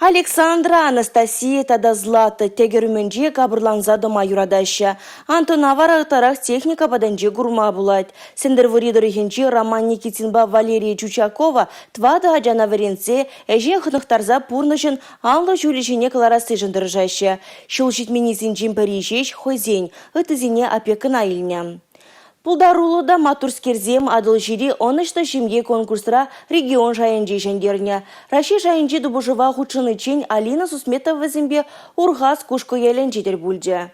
Александра, Анастасия тата Злата тӗкӗр умӗнче капӑрланса тӑма юратаҫҫӗ. Антона вара ытларах техника патӗнче курма пулать. Сӗнтӗрвӑрри тӑрӑхӗнчи Роман Никитинпа Валерия Чучакова тӑватӑ ачана вӗрентсе, ӗҫе хӑнӑхтарса пурнӑҫӑн анлӑ ҫулӗ ҫине кӑларассишӗн тӑрӑшаҫҫӗ. Ҫул ҫитменнисенчен пӗри ҫеҫ хӑйсен, ыттисене опекӑна илнӗ. Пултаруллӑ та маттурскерсем Атӑлҫири ӑнӑҫлӑ ҫемье конкурсра регион шайӗнче ҫӗнтернӗ. Раҫҫей шайӗнчи тупӑшӑва хутшӑниччен Алина Сусметова вӗсемпе Урхас Кушкӑ ялӗнче тӗл пулчӗ.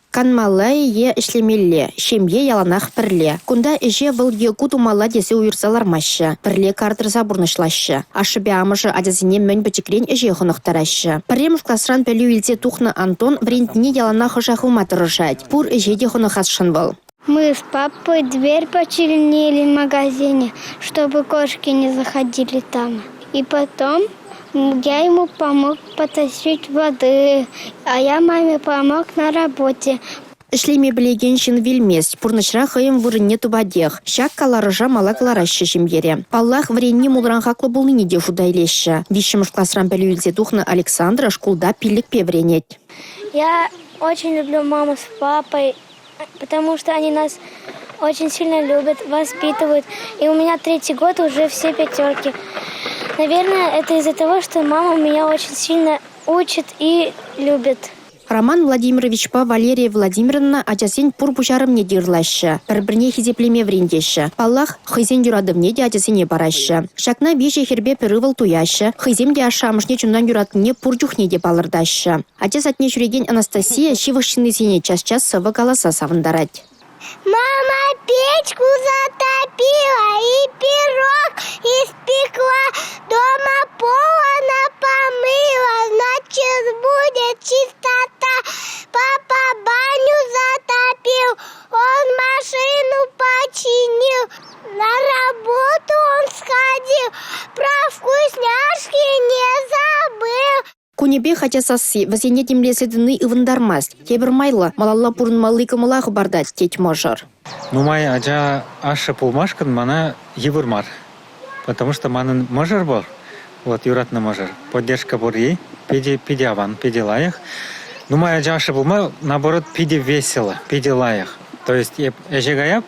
Канмалла-и е ӗҫлемелле, ҫемье яланах пӗрле. Кунта ӗҫе вӑл е ку тумалла тесе уйӑрса лармаҫҫӗ, пӗрле кар тӑрса пурнӑҫлаҫҫӗ. Ашшӗпе амӑшӗ ачасене мӗн пӗчӗкрен ӗҫе хӑнӑхтараҫҫӗ. Пӗрремӗш класран пӗлӳ илсе тухнӑ Антон вӗрентнине яланах ӑша хывма тӑрӑшать. Пур ӗҫе те хӑнӑхасшӑн вӑл. Мы с папой дверь починили в магазине, чтобы кошки не заходили там. И потом я ему помог потащить воды, а я маме помог на работе. Ӗҫлеме пӗлекен ҫын вилмест, пурнӑҫра хӑйӗн вырӑнне тупатех. Ҫак каларӑша мала кӑлараҫҫӗ ҫемьере. Паллах, вӗренни мулран хаклӑ пулнине те шута илеҫҫӗ. Виҫҫӗмӗш класран пӗлӳ илсе тухнӑ Александра шкулта пиллӗкпе вӗренет. Я очень люблю маму с папой, потому что они нас очень сильно любят, воспитывают. И у меня третий год уже все пятерки. Наверное, это из-за того, что мама меня очень сильно учит и любит. Роман Владимировичпа Валерия Владимировна ачасен пур пуҫарӑвне те ырлаҫҫӗ, пӗр-пӗрне хисеплеме вӗрентеҫҫӗ. Паллах, хӑйсен юратӑвне те ачасене параҫҫӗ. Ҫакна виҫӗ хӗрпе пӗр ывӑл туяҫҫӗ, хӑйсем те ашшӗ-амӑшне чунтан юратнине пур чухне те палӑртаҫҫӗ. Ача садне ҫӳрекен Анастасия ҫывӑх ҫыннисене час-час сӑвӑ каласа савӑнтарать. Мама печку затопила и пирог испекла. Дома пол она помыла, значит, будет чистота. Папа баню затопил, он машину починил. На работу он сходил, про вкусняшки не забыл. Кунӗпех ача сасси, вӗсене тимлесе тӑни ывӑнтармасть. Тепӗр майлӑ, малалла пурӑнмалли кӑмӑла хӑпартать, тет мӑшӑр. Нумай ача ашшӗ пулмашкӑн мана йывӑр мар. Потому что манӑн мӑшӑр пур, вот юратнӑ мӑшӑр, поддержка пурри питӗ, питӗ аван, питӗ лайӑх. Нумай ача ашшӗ пулма, наоборот, питӗ весело, питӗ лайӑх. То есть эп ӗҫе каяп,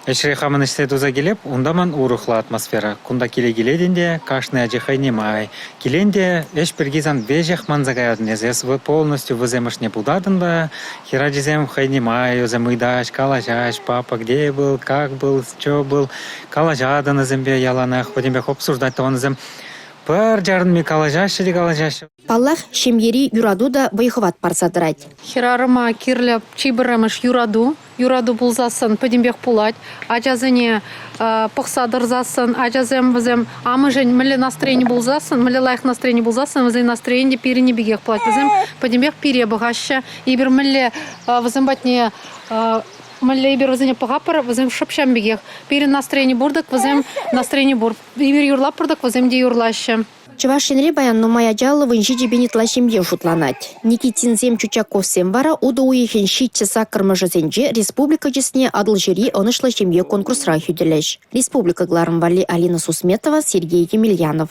Ӗҫре хамӑн ӗҫсе туса килеп, унта ман урӑхла атмосфера. Кунта киле килетӗн те, кашни ачи хӑйне май. Килен те ӗҫ пирки сан веҫех манса каятӑн эсӗ. Эс полностью вӗсем ӑшне путатӑн та, хӗрачисем хӑйне май вӗсем ыйтаҫ, калаҫаҫ, папа где был, как был, чё был. Калаҫатӑн вӗсемпе яланах, пӗтӗмпех обсуждать тӑван вӗсем. Пӗр чарӑнми калаҫаҫҫӗ те калаҫаҫҫӗ. Паллах, ҫемьери юрату та вӑй-хӑват парса тӑрать. Хӗрарӑма кирлӗ чи пӗрремӗш юрату. Юрату пулсассӑн пӗтӗмпех пулать. Ачасене пӑхса тӑрсассӑн, ачасем вӗсем амӑшӗн мӗнле настроени пулсассӑн, мӗнле лайӑх настроени пулсассӑн, вӗсен настроени те пирӗнни пекех пулать. Вӗсем пӗтӗмпех пире пӑхаҫҫӗ. Эпир мӗнле вӗсем патне мӗнле эпир вӗсене пӑхатпӑр, вӗсем шӑп ҫавӑн пекех. Пирӗн настроени пур-тӑк, вӗсем настроени пур. Эпир юрлатпӑр-тӑк, вӗсем те юрлаҫҫӗ. Чӑваш Енре паян нумай ачаллӑ 17 пин ытла ҫемье шутланать. Никитинсем, Чучаковсем вара утӑ уйӑхӗн 7-8-мӗшӗсенче республика чысне Атӑлҫири ӑнӑҫлӑ ҫемье конкурсра хӳтӗлӗҫ. Республика кӑларӑм валли Алина Сусметова, Сергей Емельянов.